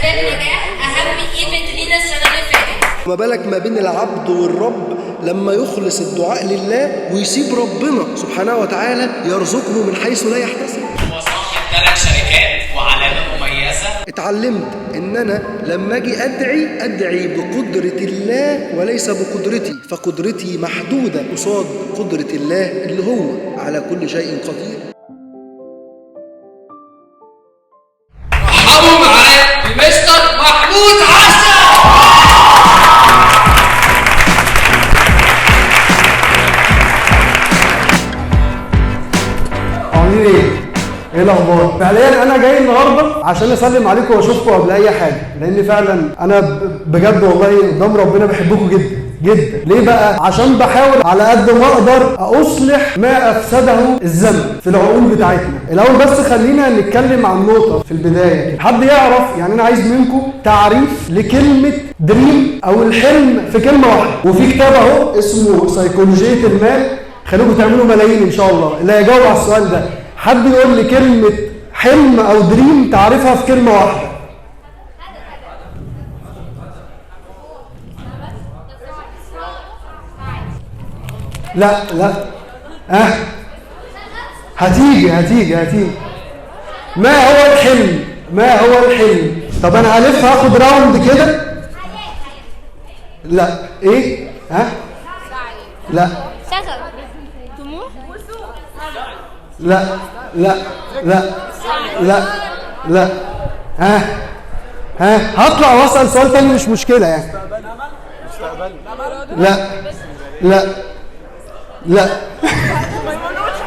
اسباب نجاح اهم event لينا السنة اللي فاتت. ما بالك ما بين العبد والرب لما يخلص الدعاء لله ويسيب ربنا سبحانه وتعالى يرزقه من حيث لا يحتسب. هو صاحب 3 شركات وعلامة مميزة. اتعلمت ان انا لما اجي ادعي ادعي بقدرة الله وليس بقدرتي، فقدرتي محدودة قصاد قدرة الله اللي هو على كل شيء قدير. رحبوا معايا بمستر محمود حسن. عاملين ايه؟ ايه الاخبار؟ فعليا انا جاي النهارده عشان اسلم عليكم واشوفكم قبل اي حاجة، لان فعلا انا بجد والله قدام ربنا بحبكم جدا جدا. ليه بقى؟ عشان بحاول على قد ما اقدر اصلح ما افسده الزمن في العقول بتاعتنا. الاول بس خلينا نتكلم عن نقطة في البداية كده. حد يعرف، يعني انا عايز منكم تعريف لكلمة dream او الحلم في كلمة واحدة. وفي كتاب اهو اسمه سيكولوجية المال، خليكم تعملوا ملايين ان شاء الله اللي هيجاوب على السؤال ده. حد يقول لي كلمة حلم أو dream تعرفها في كلمة واحدة. لا لا هتيجي هتيجي هتيجي. ما هو الحلم؟ ما هو الحلم؟ طب أنا هلف هاخد round كده. لا إيه؟ ها؟ لا لا لا لا لا لا. ها ها، هطلع واسال سؤال تاني مش مشكلة يعني. لا لا لا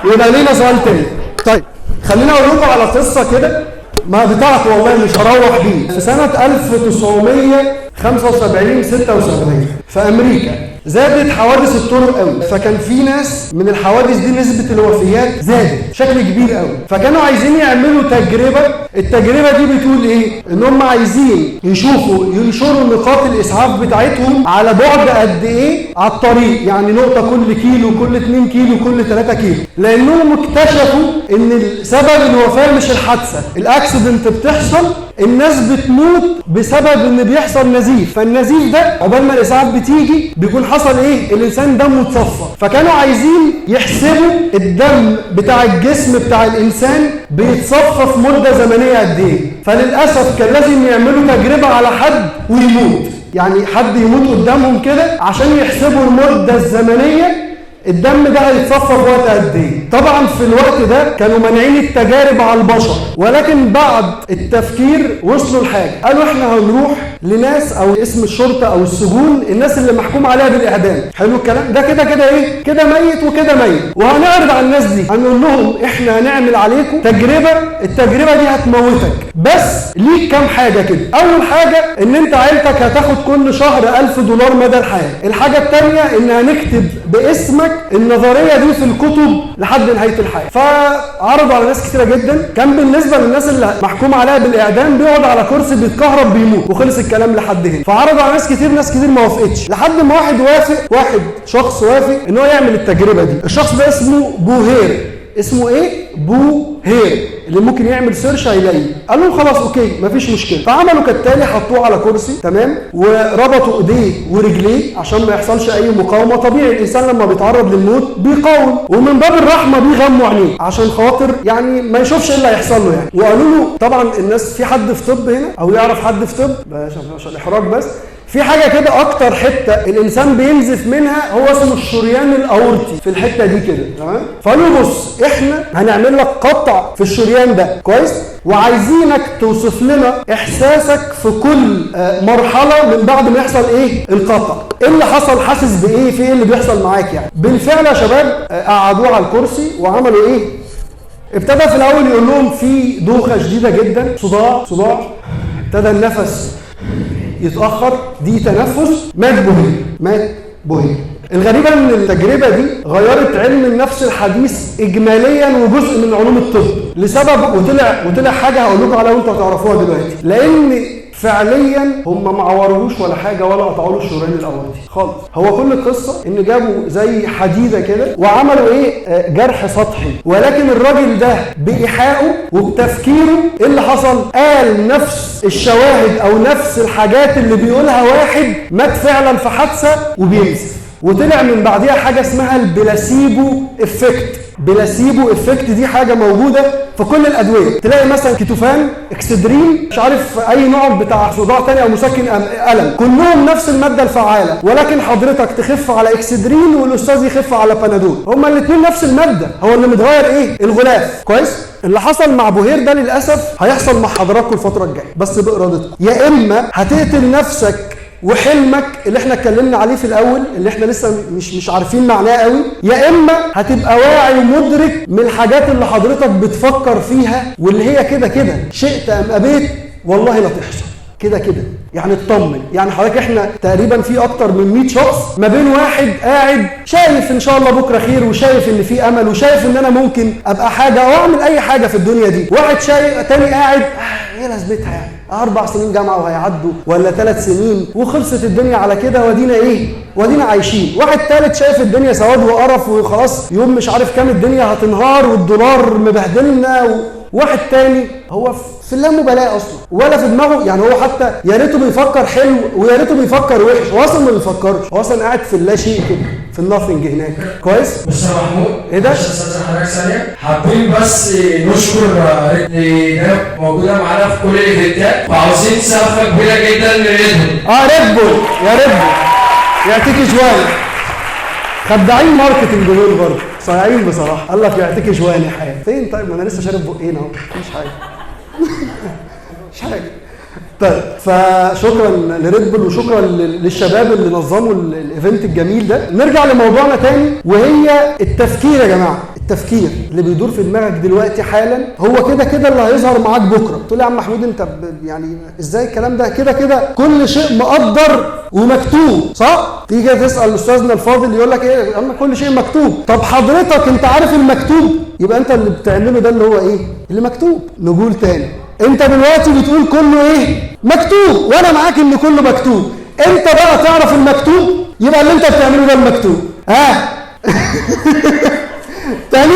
يبقى لينا سؤال تاني. طيب خلينا اقول لكم على قصة كده ما بتاعته والله مش هروح بيه. في سنة 1975 76 في امريكا زادت حوادث الطرق قوي، فكان في ناس من الحوادث دي نسبة الوفيات زادت بشكل كبير قوي، فكانوا عايزين يعملوا تجربة. التجربة دي بتقول ايه؟ ان هم عايزين يشوفوا ينشروا نقاط الاسعاف بتاعتهم على بعد قد ايه على الطريق، يعني نقطة كل كيلو، كل 2 كيلو، كل 3 كيلو، لانهم اكتشفوا ان سبب الوفاة مش الحادثة، ال accident بتحصل الناس بتموت بسبب ان بيحصل نزيف، فالنزيف ده عقبال ما الاسعاف بتيجي بيكون حصل ايه؟ الانسان دمه اتصفى. فكانوا عايزين يحسبوا الدم بتاع الجسم بتاع الانسان بيتصفى في مده زمنية قد ايه، فللاسف كان لازم يعملوا تجربه على حد ويموت، يعني حد يموت قدامهم كده عشان يحسبوا المدة الزمنية الدم ده هيتصفى في وقت قد ايه. طبعا في الوقت ده كانوا مانعين التجارب على البشر، ولكن بعد التفكير وصلوا لحاجة، قالوا احنا هنروح لناس او اسم الشرطة او السجون، الناس اللي محكوم عليها بالاعدام. حلو الكلام ده، كده كده ايه؟ كده ميت وكده ميت، وهنعرض على الناس دي هنقول لهم احنا هنعمل عليكم تجربه، التجربة دي هتموتك، بس ليك كام حاجة كده. اول حاجة ان انت عيلتك هتاخد كل شهر $1000 مدى الحياة. الحاجة الثانية ان هنكتب باسمك النظرية دي في الكتب لحد نهاية الحياة. فعرضوا على ناس كتيرة جدا. كان بالنسبة للناس اللي محكوم عليها بالاعدام بيقعد على كرسي بيتكهرب بيموت وخلص الكلام لحد هنا. فعرضوا على ناس كتير، ناس كتير ما وافقتش، لحد ما واحد وافق، واحد شخص وافق ان هو يعمل التجربة دي. الشخص ده اسمه بوهير. اسمه ايه؟ بوهير. اللي ممكن يعمل search هيلاقيه. قال لهم خلاص okay مفيش مشكلة. فعملوا كالتالي، حطوه على كرسي تمام، وربطوا ايديه ورجليه عشان ما يحصلش اي مقاومة. طبيعي الانسان لما بيتعرض للموت بيقاوم، ومن باب الرحمة بيغموا عينيه عشان خاطر يعني ما يشوفش ايه اللي هيحصل له يعني. وقالوا له طبعا الناس، في حد في طب هنا او يعرف حد في طب؟ عشان الاحراج بس، في حاجة كده اكتر حتة الانسان بينزف منها هو اسمه الشريان الاورطي، في الحتة دي كده تمام. فقالوا بص احنا هنعمل لك قطع في الشريان ده كويس، وعايزينك توصف لنا احساسك في كل مرحلة من بعد ما يحصل ايه القطع، ايه اللي حصل، حاسس بايه، في ايه اللي بيحصل معاك يعني. بالفعل يا شباب قعدوه على الكرسي وعملوا ايه، ابتدى في الاول يقول لهم في دوخه شديدة جدا، صداع صداع، ابتدى النفس يتأخر، دي تنفس، مات بوهير، مات بوهير. الغريبة ان التجربة دي غيرت علم النفس الحديث اجماليا وجزء من علوم الطب لسبب، وطلع حاجة هقول لكم عليها وانتوا هتعرفوها دلوقتي. لان فعليا هم ما عوروهوش ولا حاجة ولا قطعوا له الشريان الاورطي خالص. هو كل القصة ان جابوا زي حديده كده وعملوا ايه، جرح سطحي، ولكن الراجل ده بايحائه وبتفكيره ايه اللي حصل؟ قال نفس الشواهد او نفس الحاجات اللي بيقولها واحد مات فعلا في حادثه وبينزف. وطلع من بعديها حاجة اسمها ال placebo effect. placebo effect دي حاجة موجودة في كل الادوية، تلاقي مثلا كيتوفان، اكسدرين، مش عارف اي نوع بتاع صداع تاني او مسكن الم، كلهم نفس المادة الفعالة، ولكن حضرتك تخف على اكسدرين والاستاذ يخف على بنادول، هما الاثنين نفس المادة، هو اللي متغير ايه؟ الغلاف. كويس؟ اللي حصل مع بوهير ده للاسف هيحصل مع حضراتكم الفترة الجاية، بس بارادتكم. يا اما هتقتل نفسك وحلمك اللي احنا اتكلمنا عليه في الاول اللي احنا لسه مش عارفين معناه قوي، يا اما هتبقى واعي ومدرك من الحاجات اللي حضرتك بتفكر فيها واللي هي كده كده شئت ام ابيت والله لا تحصل كده كده. يعني اطمن، يعني حضرتك احنا تقريبا في اكتر من 100 شخص ما بين واحد قاعد شايف ان شاء الله بكره خير وشايف ان في امل وشايف ان انا ممكن ابقى حاجة او اعمل اي حاجة في الدنيا دي، واحد شايف تاني قاعد ايه لازمتها يعني 4 سنين جامعه وهيعدوا ولا 3 سنين وخلصت الدنيا على كده ودينا ايه ودينا عايشين، واحد ثالث شايف الدنيا سواد وقرف وخلاص يوم مش عارف كام الدنيا هتنهار والدولار مبهدلنا، واحد تاني هو في اللامبالاة اصلا ولا في دماغه، يعني هو حتى يا ريته بيفكر حلو ويا ريته بيفكر وحش، هو اصلا ما بيفكرش، هو اصلا قاعد في اللاشيء كده في ال nothing هناك. كويس؟ بص يا محمود، ايه ده؟ استاذ حضرتك ثانية، حابين بس نشكر اللي موجودة معانا في كل ال event ات، وعاوزين سقفه كبيرة جدا ل Red Bull. Red Bull، يا Red Bull يعطيك جوان، خداعين marketing دول برضه، صايعين بصراحة. قال لك يعطيك جوان يا حياة، فين؟ طيب ما انا لسه شارب بقين اهو، مش حاجة مش حاجة. طيب فشكرا ل Red Bull وشكرا للشباب اللي نظموا ال event الجميل ده. نرجع لموضوعنا تاني وهي التفكير يا جماعة. التفكير اللي بيدور في دماغك دلوقتي حالا هو كده كده اللي هيظهر معاك بكره. تقول لي يا عم محمود انت يعني ازاي الكلام ده؟ كده كده كل شيء مقدر ومكتوب، صح؟ تيجي كده تسال استاذنا الفاضل يقول لك ايه؟ اما كل شيء مكتوب. طب حضرتك انت عارف المكتوب؟ يبقى انت اللي بتعمله ده اللي هو ايه؟ اللي مكتوب. نقول تاني، انت دلوقتي بتقول كله ايه؟ مكتوب، وانا معاك ان كله مكتوب. انت بقى تعرف المكتوب؟ يبقى اللي انت بتعمله ده المكتوب. ها تاني؟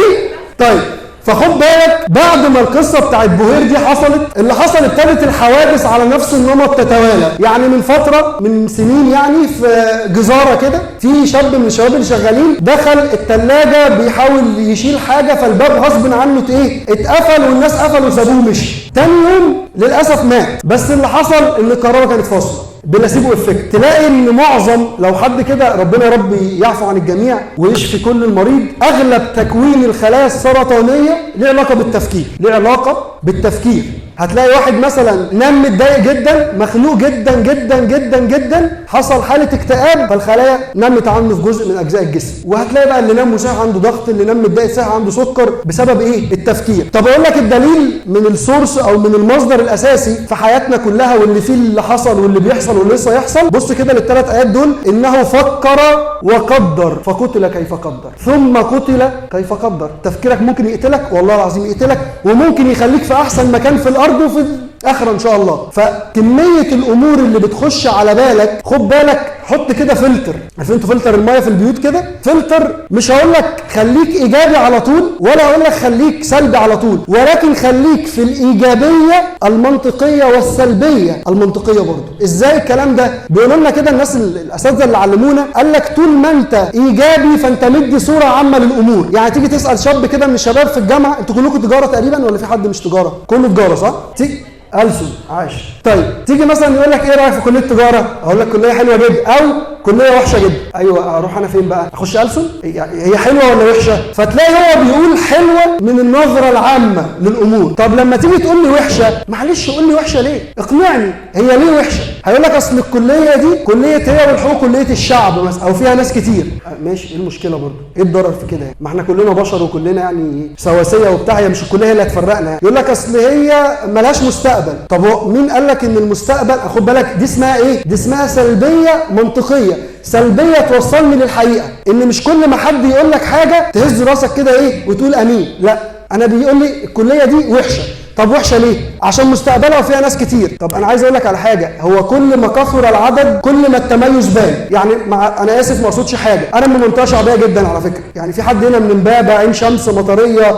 طيب فخد بالك، بعد ما القصة بتاعت بوهير دي حصلت، اللي حصل ابتدت الحوادث على نفس النمط تتوالى. يعني من فترة من سنين يعني في جزاره كده، في شاب من الشباب اللي شغالين دخل الثلاجة بيحاول يشيل حاجة، فالباب غصب عنه ايه؟ اتقفل، والناس قفلوا وسابوه ومشي. تاني يوم للاسف مات، بس اللي حصل ان الكهرباء كانت فاصلة. placebo effect. تلاقي ان معظم، لو حد كده ربنا يا رب يعفو عن الجميع ويشفي كل المريض، اغلب تكوين الخلايا السرطانية ليه علاقة بالتفكير، ليه علاقة بالتفكير. هتلاقي واحد مثلا نام متضايق جدا، مخنوق جدا جدا جدا جدا، حصل حاله اكتئاب، فالخلايا نمت عنه في جزء من اجزاء الجسم. وهتلاقي بقى اللي نام وصحي عنده ضغط، اللي نام متضايق صحي عنده سكر، بسبب ايه؟ التفكير. طب اقول لك الدليل من ال source او من المصدر الاساسي في حياتنا كلها واللي فيه اللي حصل واللي بيحصل واللي لسه يحصل. بص كده للثلاث ايات دول، انه فكر وقدر فقتل كيف قدر ثم قتل كيف قدر. تفكيرك ممكن يقتلك، والله العظيم يقتلك، وممكن يخليك في احسن مكان في الارض وفي الاخرة ان شاء الله. فكميه الامور اللي بتخش على بالك، خد بالك، حط كده فلتر. عارفين انتوا فلتر المية في البيوت كده؟ فلتر، مش هقول لك خليك ايجابي على طول ولا هقول لك خليك سلبي على طول، ولكن خليك في الايجابية المنطقية والسلبيه المنطقية برضه. ازاي الكلام ده؟ بيقولوا لنا كده الناس الاساتذة اللي علمونا، قال لك طول ما انت ايجابي فانت مدي صوره عامة للامور. يعني تيجي تسال شاب كده من الشباب في الجامعة، انتوا كلكم تجارة تقريبا ولا في حد مش تجارة؟ كله تجارة صح؟ تيجي ألسن عاش. طيب تيجي مثلا يقول لك ايه رايك في كليه تجارة؟ اقول لك كليه حلوة جدا او كليه وحشة جدا. ايوه اروح انا فين بقى؟ اخش ألسن؟ هي حلوة ولا وحشة؟ فتلاقي هو بيقول حلوة من النظرة العامة للامور. طب لما تيجي تقول لي وحشة، معلش قول لي وحشة ليه؟ اقنعني هي ليه وحشة؟ هيقول لك اصل الكلية دي كليه هي والحقوق كليه الشعب مثلا او فيها ناس كتير. ماشي، ايه المشكلة برضه؟ ايه الضرر في كده؟ ما احنا كلنا بشر وكلنا يعني سواسية وبتاع، هي مش الكلية اللي هتفرقنا يعني. يقول لك اصل هي ملهاش مستقبل. طب هو مين قال لك ان المستقبل؟ خد بالك دي اسمها ايه؟ دي اسمها سلبية منطقية، سلبية توصلني للحقيقة، ان مش كل ما حد يقول لك حاجة تهز راسك كده ايه وتقول امين. لا، انا بيقول لي الكلية دي وحشة، طب وحشة ليه؟ عشان مستقبلها وفيها ناس كتير. طب انا عايز اقول لك على حاجة، هو كل ما كثر العدد كل ما التميز بان. يعني انا اسف ما اقصدش حاجة، انا من منطقة شعبية جدا على فكرة، يعني في حد هنا من امبابه، عين شمس، مطريه،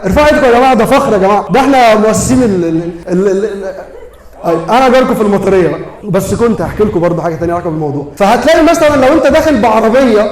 ارفعوا ايدكم يا جماعة، ده فخر يا جماعة، ده احنا مؤسسين ال انا جاركم في المطريه بقى. بس كنت هحكي لكم برضه حاجة ثانية علاقة بالموضوع. فهتلاقي مثلا لو انت داخل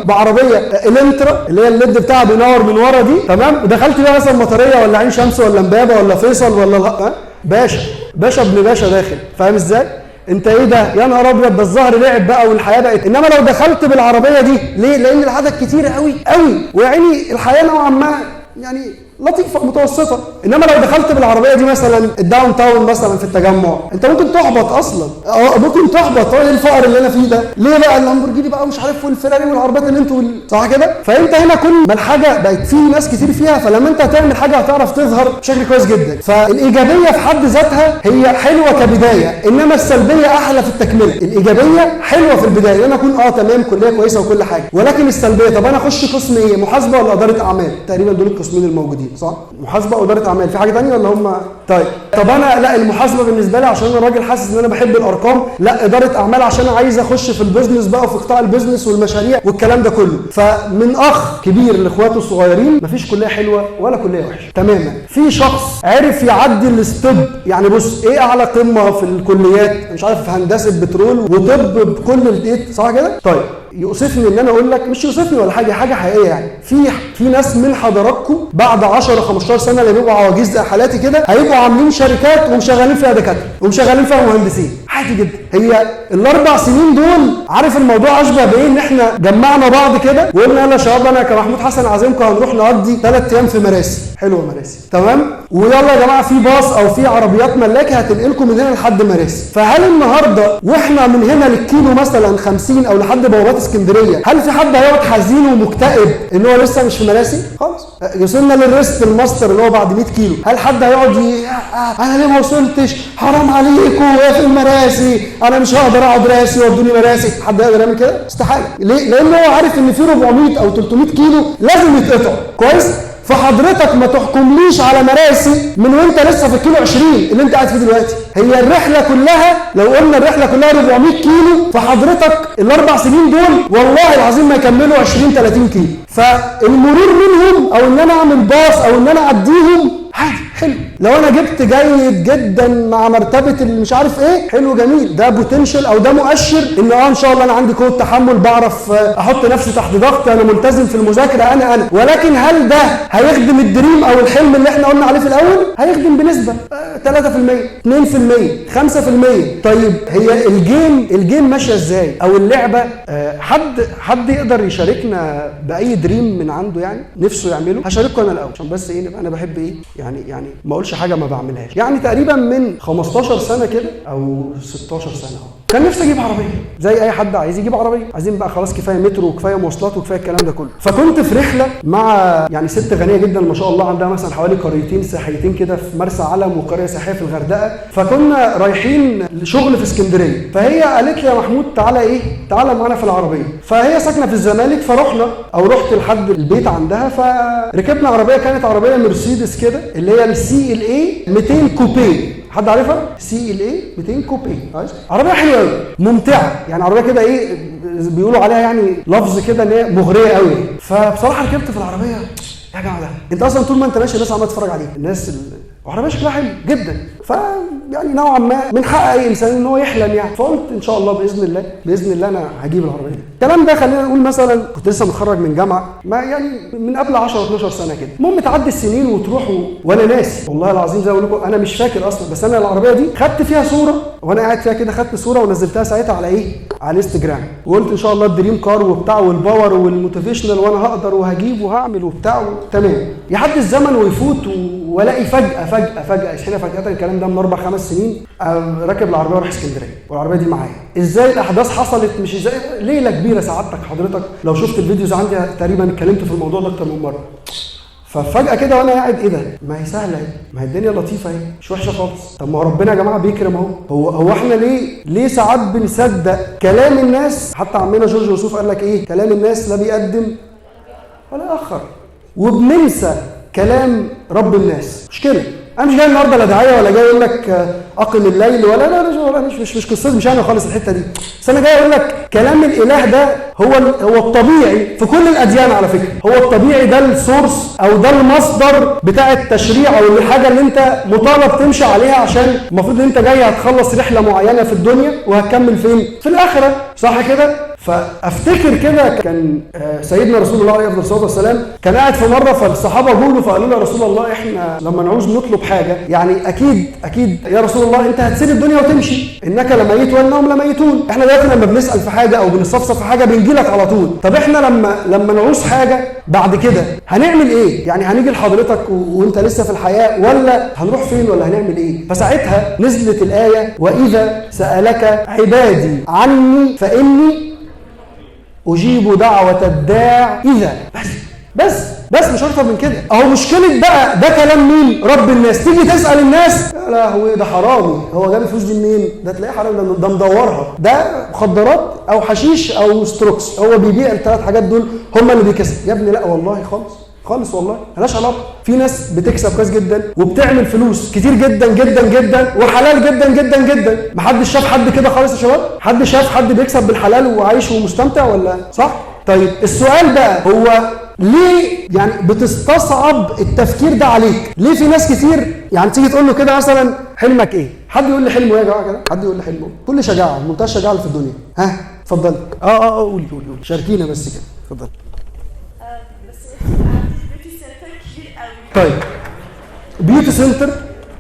بعربيه الانترا اللي هي ال LED بتاعها بينور من ورا دي، تمام، ودخلت بيها مثلا مطريه ولا عين شمس ولا امبابه ولا فيصل ولا باشا باشا ابن باشا داخل، فاهم ازاي؟ انت ايه ده؟ يا نهار ابيض، ده الظهر لعب بقى والحياة بقت. انما لو دخلت بالعربية دي ليه؟ لان العدد كتير قوي قوي، ويعني الحياة نوعا ما يعني لطيفة متوسطه. انما لو دخلت بالعربية دي مثلا ال downtown مثلا في التجمع، انت ممكن تحبط اصلا، ممكن تحبط، ايه الفقر اللي انا فيه ده؟ ليه بقى اللامبورجيني بقى ومش عارف والفيراري والعربيات اللي انتوا صح كده؟ فانت هنا كل ما الحاجة بقت في ناس كتير فيها، فلما انت هتعمل حاجة هتعرف تظهر بشكل كويس جدا. فالايجابيه في حد ذاتها هي حلوة كبداية، انما السلبية احلى في التكملة. الايجابية حلوة في البداية، انا اكون تمام كليه كويسة وكل حاجة، ولكن السلبية طب انا اخش قسم ايه؟ محاسبه ولا ادارة اعمال؟ تقريبا دول القسمين الموجودين، صح؟ محاسبه واداره اعمال، في حاجة ثانية ولا هم؟ طيب طب انا لا، المحاسبة بالنسبة لي عشان انا راجل حاسس ان انا بحب الارقام، لا ادارة اعمال عشان عايز اخش في ال business بقى وفي قطاع ال business والمشاريع والكلام ده كله. فمن اخ كبير لاخواته الصغيرين، مفيش كليه حلوة ولا كليه وحشة تماما. في شخص عرف يعدي ال step، يعني بص ايه اعلى قمة في الكليات؟ مش عارف، هندسة بترول وطب بكل الايه، صح كده؟ طيب يؤسفني ان انا اقول لك، مش يؤسفني ولا حاجة، حاجة حقيقية يعني، في ناس من حضراتكم بعد 10 15 سنة اللي بيبقوا عواجيز زي حالاتي كده، هيبقوا عاملين شركات ومشغلين فيها دكاترة ومشغلين فيها مهندسين عادي جدا. هي الاربع سنين دول، عارف الموضوع اشبه بايه؟ ان احنا جمعنا بعض كده وقلنا يلا يا شباب، انا كمحمود حسن عازمكم هنروح نقضي 3 ايام في مراسي، حلوة مراسي، تمام، ويلا يا جماعة في باص او في عربيات ملاكي هتنقلكم من هنا لحد مراسي. فهل النهارده واحنا من هنا للكيلو مثلا 50 او لحد بوابات اسكندرية، هل في حد هيقعد حزين ومكتئب ان هو لسه مش في مراسي؟ خالص. وصلنا لل rest ال muster اللي هو بعد 100 كيلو، هل حد هيقعد انا ليه ما وصلتش؟ حرام عليكم يا في المراسي، انا مش هقدر اقعد راسي ودوني مراسي. حد يقدر يعمل كده؟ استحالة. ليه؟ لان هو عارف ان في 400 او 300 كيلو لازم يتقطعوا، كويس؟ فحضرتك ما تحكمليش على مراسي من وانت لسه في الكيلو 20 اللي انت قاعد فيه دلوقتي. هي الرحلة كلها لو قلنا الرحلة كلها 400 كيلو، فحضرتك الاربع سنين دول والله العظيم ما يكملوا 20 30 كيلو. فالمرور منهم او ان انا اعمل باص او ان انا اعديهم عادي، حلو. لو انا جبت جيد جدا مع مرتبه اللي مش عارف ايه، حلو جميل، ده potential او ده مؤشر ان ان شاء الله انا عندي قوة تحمل، بعرف احط نفسي تحت ضغط، انا ملتزم في المذاكرة، انا. ولكن هل ده هيخدم ال dream او الحلم اللي احنا قلنا عليه في الاول؟ هيخدم بنسبة 3%، 2%، 5%. طيب هي ال game ماشية ازاي او اللعبة؟ حد يقدر يشاركنا باي dream من عنده يعني نفسه يعمله؟ هشارككم انا الاول عشان بس ايه، نبقى انا بحب ايه يعني ما اقولش حاجة ما بعملهاش. يعني تقريبا من 15 سنة كده او 16 سنة كان نفسي اجيب عربية زي اي حد عايز يجيب عربية، عايزين بقى خلاص كفاية مترو وكفاية مواصلات وكفاية الكلام ده كله. فكنت في رحله مع يعني ست غنية جدا ما شاء الله، عندها مثلا حوالي قريتين سياحيتين كده في مرسى علم وقرية سياحية في الغردقه. فكنا رايحين لشغل في اسكندرية، فهي قالت لي يا محمود تعالى ايه، تعالى معانا في العربية. فهي ساكنة في الزمالك، فرحنا او رحت لحد البيت عندها، فركبنا عربية، كانت عربية مرسيدس كده اللي هي ال CLA 200 coupe، حد عارفها؟ CLA 200 coupe، عايز عربية حلوة قوي ممتعة، يعني عربية كده ايه بيقولوا عليها، يعني لفظ كده ان هي مغرية قوي. فبصراحة ركبت في العربية، يا جماعة ده انت اصلا طول ما انت ماشي الناس عماله تتفرج عليك، الناس وعربية شكلها حلو جدا. ف يعني نوعا ما من حق اي انسان ان هو يحلم يعني. فقلت ان شاء الله باذن الله باذن الله انا هجيب العربية دي. الكلام ده خلينا نقول مثلا كنت لسه متخرج من جامعه، ما يعني من قبل 10 12 سنة كده. المهم تعدي السنين وتروح وانا ناسي والله العظيم، زي ما بقول لكم انا مش فاكر اصلا، بس انا العربية دي خدت فيها صوره وانا قاعد فيها كده، خدت صوره ونزلتها ساعتها على ايه، على الانستجرام، وقلت ان شاء الله ال dream car وبتاع وال power وال motivational، وانا هقدر وهجيب وهعمل وبتاع تمام. يعدي الزمن ويفوت والاقي فجاة فجاة فجاة هنا فجاة، الكلام ده من 4 5 سنين، راكب العربية ورايح اسكندرية والعربية دي معايا. ازاي الاحداث حصلت؟ مش ازاي، ليلة كبيرة سعادتك حضرتك لو شفت ال videos عندي تقريبا اتكلمت في الموضوع ده اكتر من مرة. ففجاه كده وانا قاعد ايه ده، ما هي سهلة اهي، ما هي الدنيا لطيفة اهي، مش وحشة خالص. طب ما هو ربنا يا جماعة بيكرم اهو. هو احنا ليه ساعات بنصدق كلام الناس؟ حتى عمنا جورج وسوف قال لك ايه، كلام الناس لا بيقدم ولا ياخر، وبننسى كلام رب الناس. مشكلة. انا مش جاي النهارده لا دعاية ولا جاي اقول لك اقم الليل ولا لا لا مش قصتي، مش انا خالص الحتة دي. بس انا جاي اقول لك كلام الاله ده هو الطبيعي في كل الاديان على فكرة، هو الطبيعي، ده ال source او ده المصدر بتاع التشريع او الحاجة اللي انت مطالب تمشي عليها، عشان المفروض ان انت جاي هتخلص رحله معينة في الدنيا وهتكمل فين؟ في الاخرة، صح كده؟ فافتكر كده كان سيدنا رسول الله عليه الصلاة والسلام كان قاعد في مرة، فالصحابة جولة فقالوا له يا رسول الله احنا لما نعوز نطلب حاجة يعني اكيد اكيد يا رسول الله انت هتسيب الدنيا وتمشي، انك لميت وانهم لميتون. احنا دلوقتي لما بنسال في حاجة او بنستفسر في حاجة بنجي لك على طول، طب احنا لما نعوز حاجة بعد كده هنعمل ايه؟ يعني هنيجي لحضرتك وانت لسه في الحياة، ولا هنروح فين، ولا هنعمل ايه؟ فساعتها نزلت الايه واذا سالك عبادي عني فاني أجيب دعوة الداع إذا. بس بس بس مش أكتر من كده. أهو مشكلة بقى ده كلام مين؟ رب الناس. تيجي تسأل الناس يا لهوي ده حرامي، هو جاب الفلوس دي منين؟ ده تلاقيه حرامي، ده مدورها، ده مخدرات أو حشيش أو ستروكس، هو بيبيع الثلاث حاجات دول هم اللي بيكسب. يا ابني لا والله خالص خالص، والله مالهاش علاقة. في ناس بتكسب كويس جدا وبتعمل فلوس كتير جدا جدا جدا وحلال جدا جدا جدا. محدش شاف حد كده خالص يا شباب؟ حد شاف حد بيكسب بالحلال وعايش ومستمتع ولا صح؟ طيب السؤال بقى هو ليه يعني بتستصعب التفكير ده عليك؟ ليه في ناس كتير يعني تيجي تقول له كده مثلا حلمك ايه؟ حد يقول لي حلمه ايه يا جماعة كده؟ حد يقول لي حلمه؟ كل شجاعة، منتهى الشجاعة اللي في الدنيا. ها اتفضلي. قولي قولي قولي، شاركينا بس كده، اتفضلي. طيب beauty center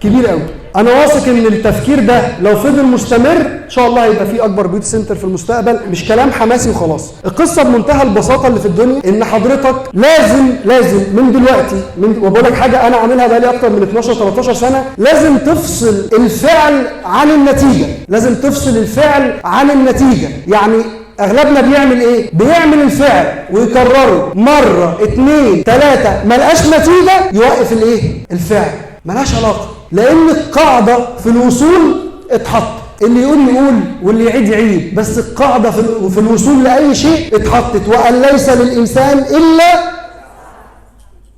كبير قوي، انا واثق ان التفكير ده لو فضل مستمر ان شاء الله هيبقى فيه اكبر beauty center في المستقبل. مش كلام حماسي وخلاص، القصة بمنتهى البساطة اللي في الدنيا ان حضرتك لازم لازم من دلوقتي، وبقول لك حاجة انا عاملها بقالي اكتر من 12 13 سنة، لازم تفصل الفعل عن النتيجة، لازم تفصل الفعل عن النتيجة. يعني اغلبنا بيعمل ايه؟ بيعمل الفعل ويكرره مرة 2 3، ما لقاش نتيجة يوقف الايه؟ الفعل. ملهاش علاقة، لان القاعدة في الوصول اتحط، اللي يقول يقول واللي يعيد يعيد، بس القاعدة في الوصول لاي شيء اتحطت. وان ليس للانسان الا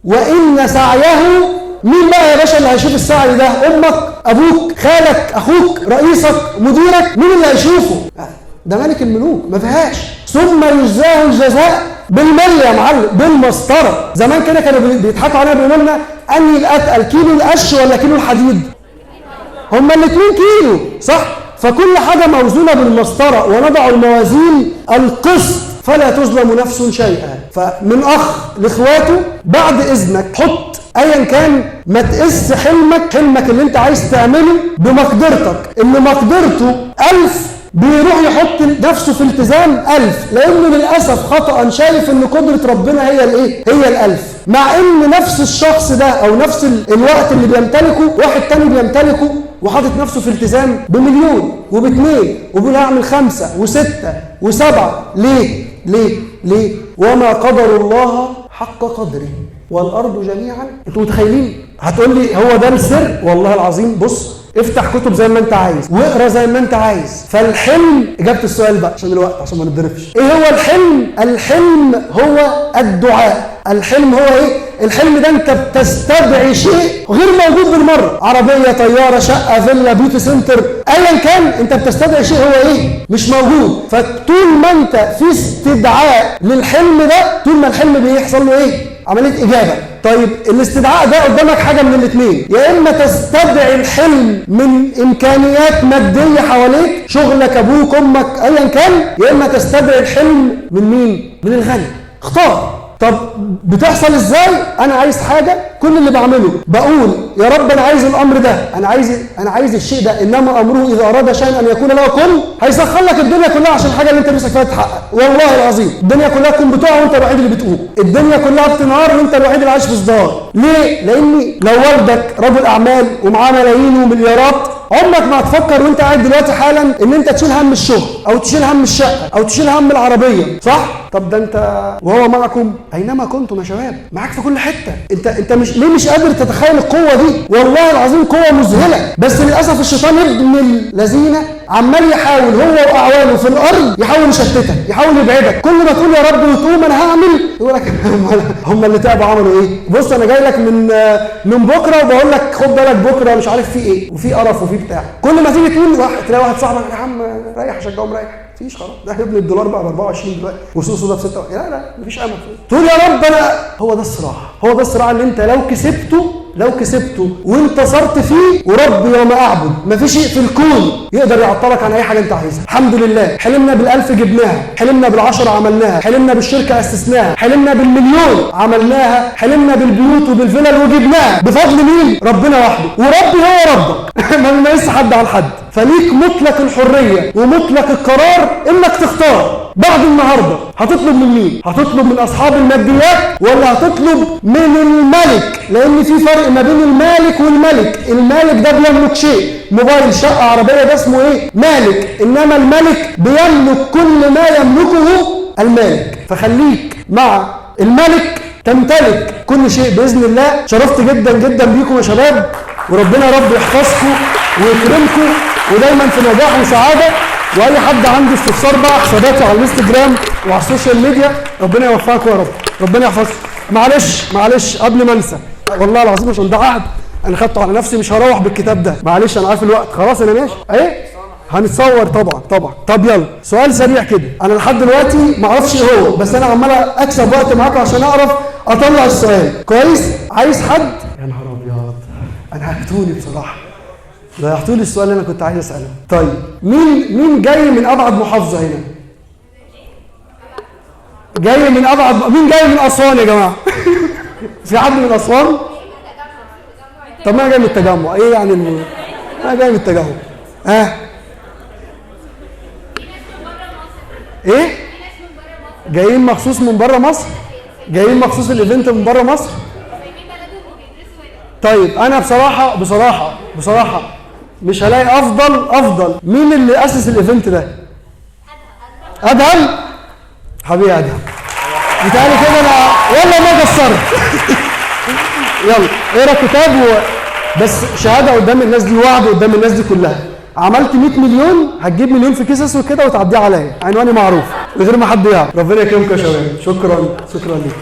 وان سعيه. مين بقى يا باشا اللي هيشوف السعي ده؟ امك، ابوك، خالك، اخوك، رئيسك، مديرك، مين اللي هيشوفه؟ ده ملك الملوك، ما فيهاش. ثم يجزاه الجزاء بالملي يا معلم، بالمسطره. زمان كده كانوا بيضحكوا علينا بيقولوا لنا انهي الاتقل، كيلو القش ولا كيلو الحديد؟ هما الاثنين كيلو، صح؟ فكل حاجة موزونة بالمسطره، ونضع الموازين القسط فلا تظلم نفس شيئا. فمن اخ لاخواته بعد اذنك حط ايا كان، ما تقيس حلمك، حلمك اللي انت عايز تعمله بمقدرتك، اللي مقدرته 1000 بيروح يحط نفسه في التزام 1000، لانه للاسف خطأ شايف ان قدره ربنا هي الايه؟ هي ال1000، مع ان نفس الشخص ده او نفس الوقت اللي بيمتلكه واحد تاني بيمتلكه وحاطط نفسه في التزام ب1,000,000 وب2 وبيقول هعمل 5 و6 و7. ليه؟ ليه؟ ليه؟ وما قدر الله حق قدره والارض جميعا. انتوا متخيلين؟ هتقول لي هو ده السر؟ والله العظيم بص، افتح كتب زي ما انت عايز واقرا زي ما انت عايز. فالحلم، اجابه السؤال بقى عشان الوقت عشان ما نتضربش، ايه هو الحلم؟ الحلم هو الدعاء. الحلم هو ايه؟ الحلم ده انت بتستدعي شيء غير موجود بالمرة، عربية، طيارة، شقه، فيلا، beauty center، ايا كان، انت بتستدعي شيء هو ايه؟ مش موجود. فطول ما انت في استدعاء للحلم ده، طول ما الحلم بيحصل له ايه؟ عملية اجابه. طيب الاستدعاء ده قدامك حاجة من الاثنين، يا اما تستدعي الحلم من امكانيات مادية حواليك، شغلك، ابوك، امك، ايا كان، يا اما تستدعي الحلم من مين؟ من الغني. اختار. طب بتحصل ازاي؟ انا عايز حاجة، كل اللي بعمله بقول يا رب انا عايز الامر ده، انا عايز الشيء ده، انما امره اذا اراد شيئا ان يكون له كن. هيسخر لك الدنيا كلها عشان الحاجة اللي انت نفسك فيها تتحقق. والله العظيم الدنيا كلها تكون بتقع وانت الوحيد اللي بتقوم، الدنيا كلها بتنهار وانت الوحيد اللي عايش في ازدهار. ليه؟ لان لو والدك رجل اعمال ومعاه ملايين ومليارات، عمرك ما هتفكر وانت قاعد دلوقتي حالا ان انت تشيل هم الشغل او تشيل هم الشقة او تشيل هم العربية، صح؟ طب ده انت وهو معكم اينما كنتم يا شباب، معاك في كل حتة. انت مش ليه مش قادر تتخيل القوة دي؟ والله العظيم قوة مذهلة، بس للاسف الشيطان ابن الذين عمال يحاول هو واعوانه في الارض، يحاول يشتتك، يحاول يبعدك. كل ما تقول يا رب وتقوم انا هعمل، يقول لك هم اللي تعبوا عملوا ايه؟ بص انا جاي لك من بكره وبقول لك خد بالك بكره مش عارف في ايه وفي قرف وفي بتاع. كل ما تيجي تقول تلاقي واحد صاحبك يا عم ريح عشان مريح، مفيش خلاص، ده ابن الدولار بقى ب 24 دلوقتي والسوق ده ب 6، لا لا مفيش امل. تقول يا رب انا، هو ده الصراع، هو ده الصراع اللي انت لو كسبته وانتصرت فيه، ورب يوم اعبد مفيش شيء في الكون يقدر يعطلك عن اي حاجة انت عايزها. الحمد لله حلمنا بال1000 جبناها، حلمنا بال10 عملناها، حلمنا بالشركة اسسناها، حلمنا بالمليون عملناها، حلمنا بالبيوت وبالفلل وجبناها. بفضل مين؟ ربنا وحده، وربي هو ربك ما بيميزش حد عن حد. فليك مطلق الحرية ومطلق القرار انك تختار. بعد النهارده هتطلب من مين؟ هتطلب من اصحاب الماديات ولا هتطلب من الملك؟ لان في فرق ما بين المالك والملك. المالك ده بيملك شيء، موبايل، شقه، عربية، ده اسمه ايه؟ مالك. انما الملك بيملك كل ما يملكه المالك. فخليك مع الملك تمتلك كل شيء باذن الله. شرفت جدا جدا بيكم يا شباب، وربنا يا رب يحفظكم ويكرمكم ودايما في نجاح وسعادة. واي حد عنده استفسار بقى حساباتي على الانستجرام وعلى ال social media. ربنا يوفقكم يا رب، ربنا يحفظكم. معلش قبل ما انسى، والله العظيم عشان ده عهد انا خدته على نفسي، مش هروح بالكتاب ده، معلش انا عارف الوقت، خلاص انا ماشي اهي، هنتصور طبعا طبعا. طب يلا سؤال سريع كده، انا لحد دلوقتي ما اعرفش ايه هو، بس انا عمال اكسب وقت معاكم عشان اعرف اطلع السؤال كويس. عايز حد؟ يا نهار ابيض، انا هتوني بصراحة، ضيعتولي السؤال اللي انا كنت عايز اساله. طيب مين جاي من ابعد محافظة هنا؟ جاي من ابعد، مين جاي من اسوان يا جماعة؟ في حد من اسوان؟ طب ما انا جاي من التجمع، ايه يعني انا جاي من التجمع. ها ايه؟ جايين مخصوص من بره مصر؟ جايين مخصوص ال event من بره مصر؟ طيب انا بصراحة بصراحة بصراحة مش هلاقي افضل. مين اللي اسس ال event ده؟ ادهم حبيبي، ادهم بيتهيألي كده انا والله ما قصرت. يلا اقرا كتاب بس شهادة قدام الناس دي، وعد قدام الناس دي كلها. عملت 100 مليون هتجيب مليون في كيس اسود كده وتعديه عليا، عنواني معروف من غير ما حد يعرف. ربنا يكرمكم يا شباب، شكرا شكرا ليك.